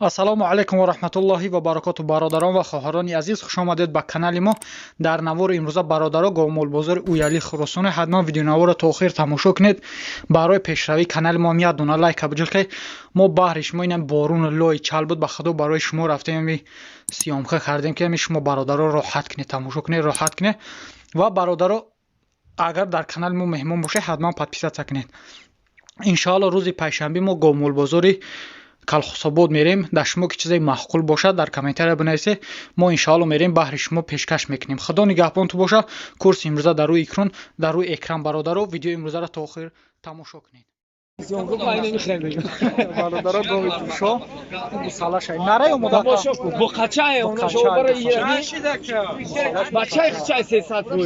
Ассалому алайкум ва раҳматуллоҳи ва баракоту, бародарон ва хоҳарони азиз, хуш омадед ба канали мо. Дар навори имрӯза, бародаро, говмолбозори Уяли Хуросоне. Ҳатман видеонаворро то охир тамошо кунед. Барои пешравии канали мо як дона лайка биҷилқед. Мо баҳри шумо инам боруну лои чал буд, ба худо, барои шумо рафтем, ами съёмка кардем, ки ами шумо бародаро роҳат кунед, тамошо кунед, роҳат кунед. Ва бародаро, агар дар канали мо меҳмон бошед, ҳатман подписаться кунед. Иншоалло, рӯзи панҷшанбе мо говмолбозори Калхособод мерем. Дар шумо ки чизе маъқул бошад, дар комментария бинависед, мо иншоалло мерем, баҳри шумо пешкаш мекунем. Худо нигаҳбонту боша. Курси имрӯза дар рӯи экран, дар рӯи экран. Бародаро, видеои имрӯзаро то охир тамошо кунед. Бародаро, гови ҷӯшо, гусалаша нарай омода. Буқачае, бачаи хичай 300%.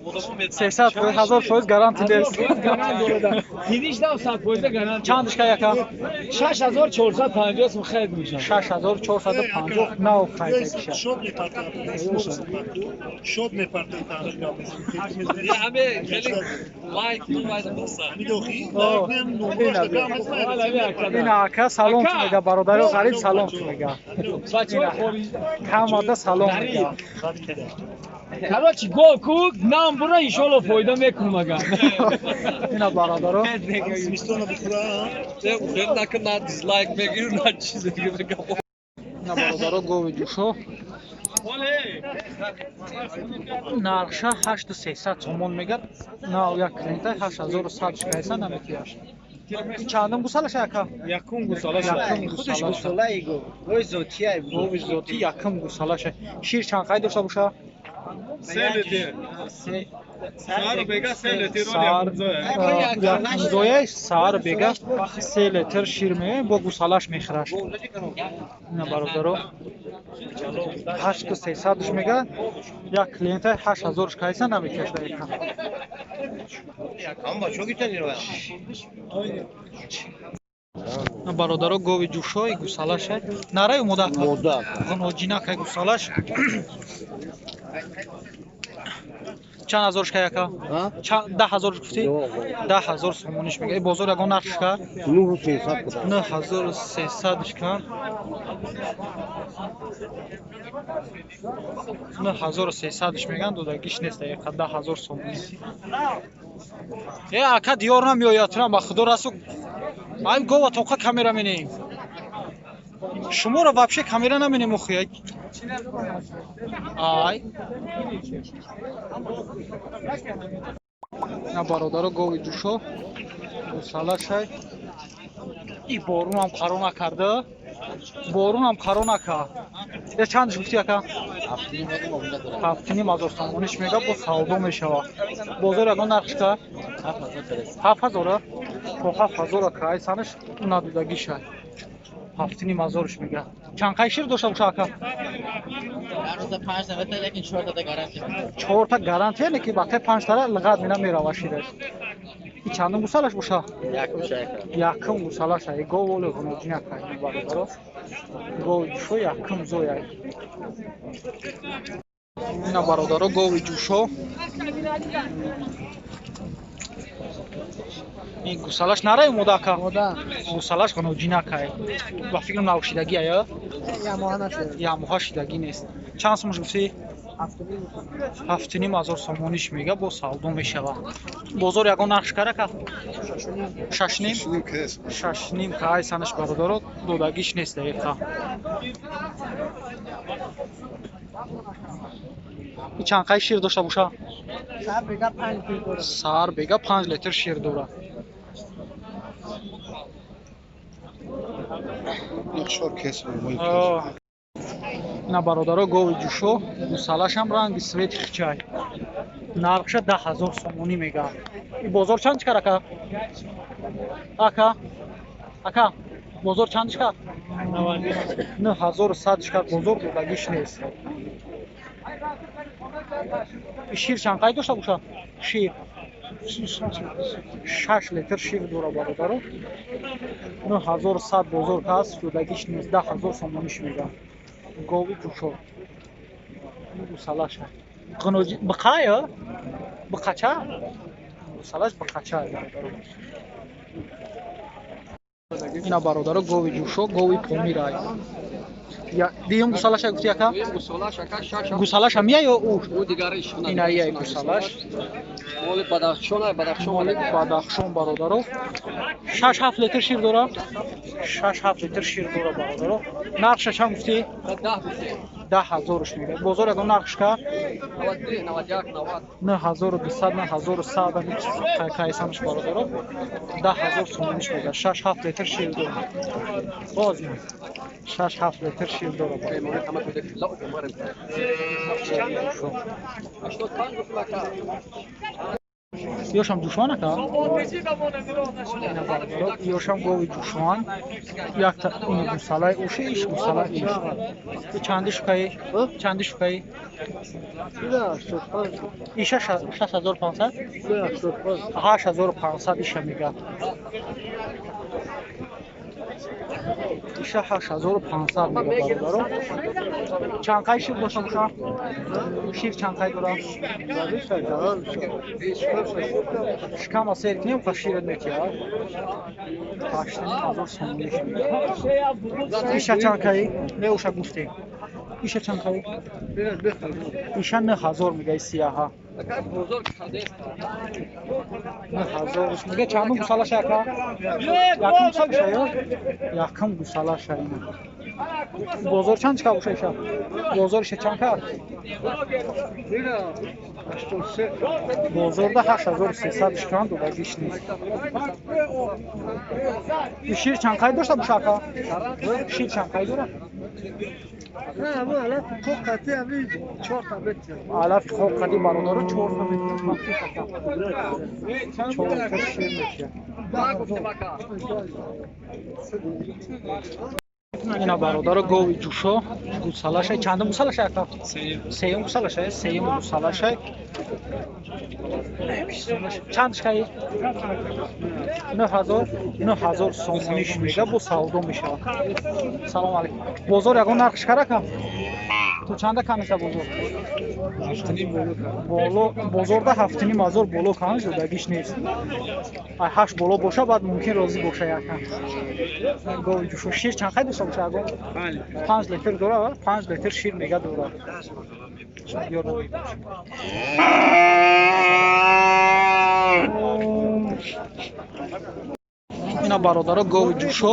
300%, 1000% гаранти нест. Дидиш дам 100% гаранти. Чандишка, яка? 6450 сум харид мешавад. 6450 нав харидагиша. Шод мепартад. Шод мепартад. Ҳаме хеле лайк Мидохи? Ина ака салом ту мега, бародари ғариб салом ту мега. Камада салом мега. Короче, гов ку нам бура, иншолло, фоида мекунам ага. Ина, бародаро. Зимистона бихӯра. Нака на дизлайк мегиру, на чизе. Ина, бародаро, гови ҷӯшо, нархша 8300 сомон мегад. Нав як клиента 8100 шикайса наметияш. Чандум гусалаша, яка? Якум гусалаша. Худаш гусалаи гов. Гови зотия. Гови зоти, якум гусалаша. Шир чанд қай дошта боша? 3 литр. Сар бега 3 литр. Зоя сар бега 3 литр шир меоя, бо гусалаш мехӯраш. Ина, бародаро, 8300-ш мега, як клиента 8000-ш кайса намекашда яка. Амма чо гитани ро? Бародаро, гови ҷӯшои гусалаша нарай омода. Мода. Ғуноҷинакай гусалаш. Чанд ҳазорш ка, яка? 10 000 гуфтӣ? 10 000 сомониш мега. Бозор ягон нархш кард? 9300. 9300-ш кан. 9300-ш меган, додагиш нест яка, 10 000 сомонӣ. Э, ака, диёр намеояд турам, ба худо расу. Ай, гова тоқа камера менем. Шуморо вообще камера наменем охи. Ай. На, бародаро, гови ҷӯшо. Гусалашай. И борунам қаро накарда. Борунам қаро накард. Я чандш гуфти, ака? 7500 сомониш мега, бо савдо мешавад. Бозор ягон нархш кард? 7000-а? То 7000-а кай санаш надодагиша. 7500-ш мега. Чанд қай шир дошта боша, ака? Чорта гарантия, не ки бақи панҷтара лиғат мина мерава шираш. И чандум гусалаш боша? Якум гусалаш. Ай гов оле ғуноҷина кай, бародаро. Гови ҷӯшо якум зояй. Ина, бародаро, гови ҷӯшо. Ин гусалаш нарай омода, ака? Гусалаш ғуноҷина кай. Ба фикрам навшидагӣ ая? Ямоҳа шидагӣ нест. Чанд сомаш гуфтӣ? 7500 сомониш мега, бо савдо мешавад. Бозор ягон нархш кар, ака? Шашним? Шашним кай санаш, бародаро, додагиш нест дақиқа. Чанд қай шир дошта боша? Сар бега 5 литр шир дорад. Ина, бародаро, гови ҷӯшо, гусалашам ранги свети хичай. Нархша 10 000 сомонӣ мега. И бозор чанд чикар, ака? Ака? Ака, бозор чанд чикар? 9100 чикар бозор, додагиш нест. Шир чанд қай дошта боша? Шир 6 литр шир дора, бародаро. 9100 бозор кас, додагиш нест, 10 000 сомониш мега. Гови ҷӯшо. Гусалаша. Ғуноҷи биқая? Биқача? Гусалаш биқача, бародаро. Ина бародаро, гови ҷӯшо, гови помирай. Дуюм гусалаша гуфти, ака? Гусолаш, ака, шаш. Гусалаша мия ё ӯ? Ӯ дигариш. Ина яй гусалаш. Моли Бадахшон, ай Бадахшон. Моли Бадахшон, бародаро. 6-7 литр шир дора. 6-7 литр шир дора, бародаро. Нархша чанд гуфтӣ? 10 гуфтем. 10 0-ш мегӯяд. Бозор ягон нархш кард? 92, 91, 90. 9200, 9100 кайсанш, бародаро. 10 000 сомониш мегӯяд. 6-7 литр шир дора. Боз 6-7 литр шир дора, бародаро. 85 гуфтем, ака. Ёшам ҷӯшван, ака? Ёшам гови ҷӯшван. Якта ини гусалаи уши, иш гусала иш. Чанди шукаи? Чанди шукаи? Иша 6500? 8500 иша мегӯяд. Иша 8500 мегӯяд, бародаро. Чанд қай шир дошта боша? Шир чанд қай дора? Шикама сер кунем, ха, шират метиҳад. 8500 сомониш мегӯяд. Иша чанд қай? Не, уша гуфтем. Иша чанд қай? Иша 9000 мегӯяд, сияҳа. Ака, бозор кардест. 9000 мегӯяд. Чандум гусалаша, ака? Якум гусалаша ё? Якум гусалаша ина. Бозор чанд чика боша иша? Бозор иша чанд кард? Бозорда 8300 шикан додагиш нест. Шир чанд қай дошта боша, ака? Шир чанд қай дора? Алафи хок қади, бародаро, чорта метиҳад. 4 литр шир метиҳад. Гуфтем, ака. Ина, бародаро, гови ҷӯшо, гусалаша. Чандум гусалаша, ака? Сеюм гусалаша, сеюм гусалаша. Чанд шкаи? 9000, 9000 сомониш мега, бо савдо мешавад. Салом алейкум. Бозор ягон нарх шикар, ака? То чанда кам меша бозор? Боло бозорда 7500 боло кам шудагиш нест. Ай ҳашт боло боша, баъд мумкин розӣ боша якам. Гови ҷӯшо шир чанд қай дошта боша, ягон? 5 литр дора, 5 литр шир мега дора. Ёр. Ина, бародаро, гови ҷӯшо,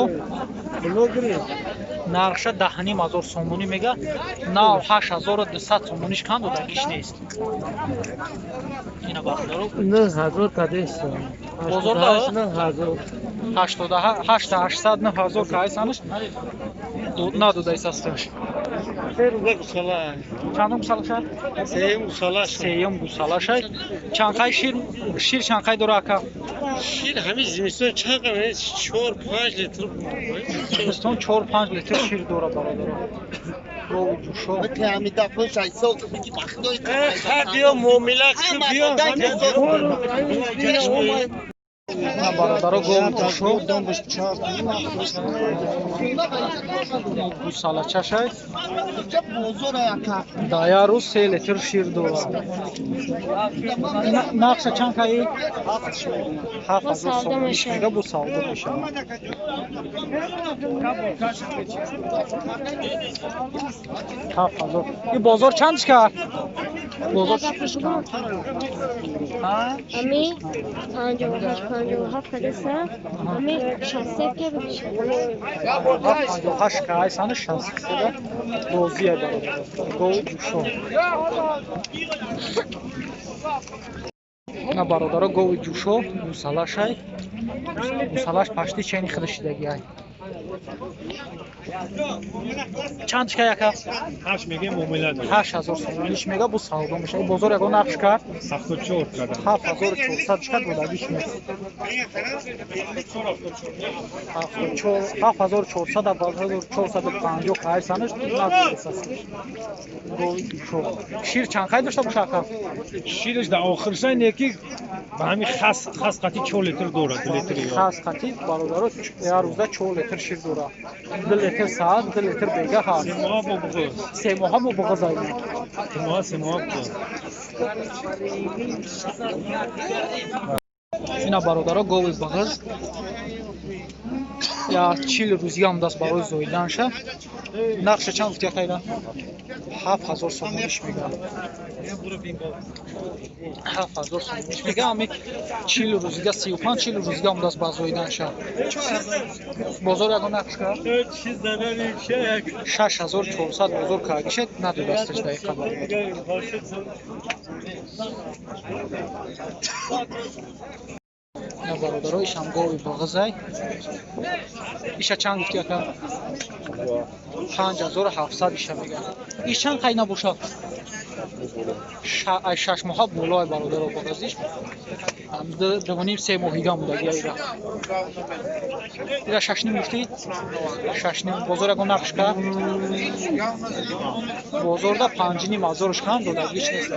нархша 10 500 сомонӣ мега. Нав 8200 сомониш кан додагиш нест. Ина, бародаро. 9000 кадеста. Бозорда? 9000. 8800, 9000 кайсанаш надодаис асташ. Гусала. Чандум гусалаша? Сеюм гусала. Сеюм гусалаша. Чанд қай шир, шир чанд қай дора, ака? Шир ҳамин зимистон чанд қай? 4-5 литр. Зимистон 4-5 литр шир дора, бародаро, гови ҷӯшо. Биё, муомила биё. Ина, бародаро, гови ҷӯшо, гусалачашай. Да як рӯз 3 литр шир дорад. Нархша чанд каи? 7000 сомониш мега, бо савдо мешавад. 7000. И бозор чандш кард, бозор? Ами 58, 57 кадеса, ами 63 ке бикши. 58 кай сани, 63 розия, бародар, гови ҷӯшо. На, бародаро, гови ҷӯшо, гусалашай. Гусалаш пашти чени худа шидагиай. Чанд шка, яка? Ҳашт мегем, муомила дорем. 8000 сомониш мега, бо савдо мешава. Бозор ягон нарх кард? 74 кардам. 7400 шка додагиш нест. 7400, 7450 кайсанаш надодасаст. Гови ҷӯшо шир чанд қай дошта боша, ака? Шираш дар охирша неки ба ҳамин хас, хас қати 4 литр дорад, 2 литр ё. Хас қати, бародаро, як рӯза 4 литр шир дорад. 2 литр саат, 2 литр бега ҳаст. 3 моҳа бо буғыз. 3 моҳа мо буғызай. 3 моҳа, 3 моҳа буғыз. Ина, бародаро, гови бағыз. Я 40 рӯзига омадааст барои зоиданша. Нархша чанд гуфти, акайра? 7000 сомониш мега. 7000 сомониш мега. Ами 40 рӯзига, 35 40 рӯзига омадааст ба зоиданша. Бозор ягон нархш кард? 6400 бозор кардагишед, надодасташ дақиқа бародар. На бародаро, ишам гови бағизай. Иша чанд гуфти, ака? 5700 иша мега. Иш чанд қай набошад? Ай 6 моҳа болои, бародаро, бағизиш. Дувним се моҳига мудагия ира. Ира шашним гуфтӣ? Шашним. Бозор ягон нархш кард? Бозорда панҷним ҳазорш кам додагиш нест.